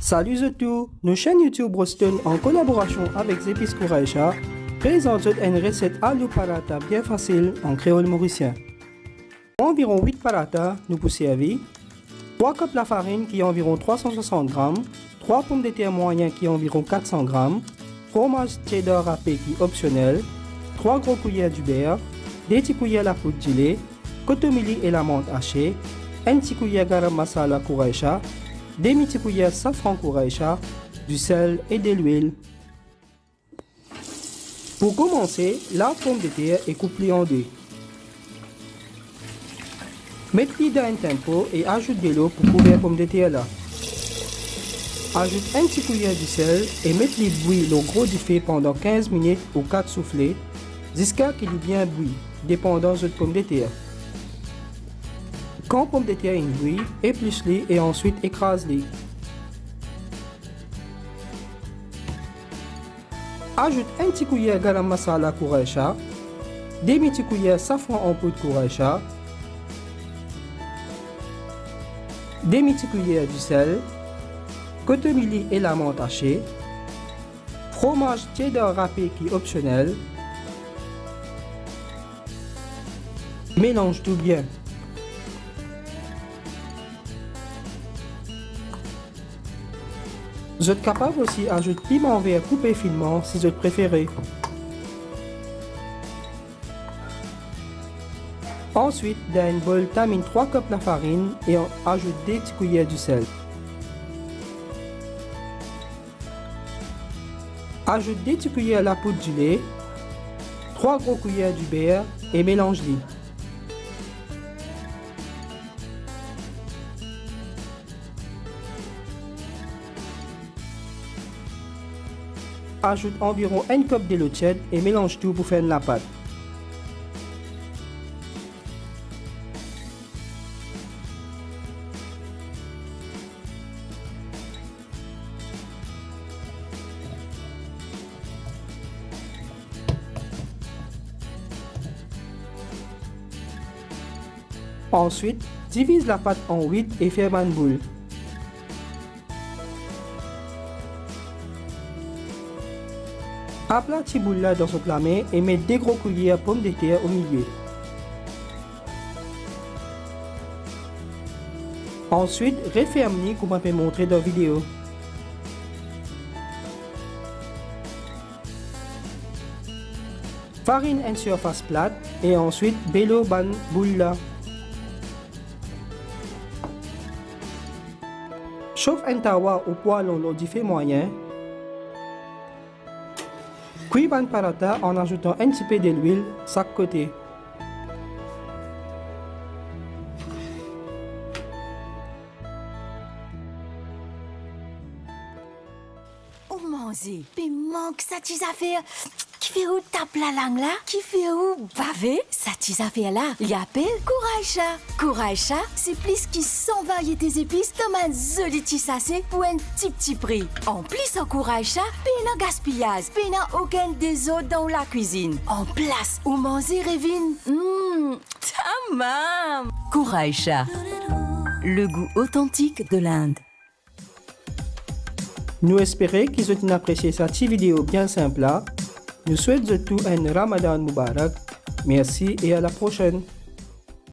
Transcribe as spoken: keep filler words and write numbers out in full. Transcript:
Sali zot tou, nou chaîne YouTube Broston an kolaborasion avek Zepis Kouraysha prezant zot enn reset aloo paratha bien fasil an kreol morisien. Pou anviron wit paratha, nou pou servi trwa kop lafarinn ki anviron trwa san swasant gram, trwa pomdeter mwayin ki anviron kat san gram, fromaz cheddar rape ki opsionel, trwa gro kouyer diber, de ti kouyer lapoud dile, kotomili e lamant ase, enn ti kouyer garam masala Kouraysha, demi ti kouyer safran Kouraysha, disel e delwil. Pou koumanse, lav pomdeter e koup li an de. Met li dan enn tempo e azout delo pou kouver pomdeter la. Azout enn ti kouyer disel e met li bwi lor gro dife pandan kinz minit ou kat soufle, ziska ki li bien bwi, depandan zot pomdeter. Kan pomdeter inn bwi, eplis li e answit ekraz li. Azout enn ti kouyer garam masala Kouraysha, demi ti kouyer safran an poud Kouraysha, demi ti kouyer disel, kotomili e lamant ase, fromaz cheddar rape ki opsionel. Melanz tou bien. Zot kapav osi azout piman ver koupe finman si zot prefere. Answit, dan enn bol, taminn trwa kop lafarinn e an-, azout de ti kouyer disel. Azout de ti kouyer lapoud dile, trwa gro kouyer diber e melanz li. Azout anviron enn kop delo tied e melanz tou pou fer enn lapat. Answit, diviz lapat an wit e fer bann boul. Aplati boul la dan zot lame e met de gro kouyer pomdeter omilie. Answit, referm li kouma pe montre dan video. Farinn enn sirfas plat e answit belo bann boul la. Sof enn tawa ou pwalon lor dife mwayin. Kwi bann paratha an azoutan enn tipe delwil sak kote. Ou manze, pe mank sa ti zafer ki fer ou tap lalang la, ki fer ou bave. Sa ti zafer la, li apel Kouraysha. Kouraysha, se plis ki san variete zepis dan bann zoli ti sase pou enn tipti pri. Anplis, ar Kouraysha, pena gaspiyaz, pena okenn dezord dan ou lakwizinn. Anplas, ou manze revinn, mm, tamam! Kouraysha, le goût authentique de l'Inde. Nou espere ki zot inn apresie sa ti video bien sinp la. Nou swet zot tou enn Ramadan Mubarak. Mersi e a la prosenn.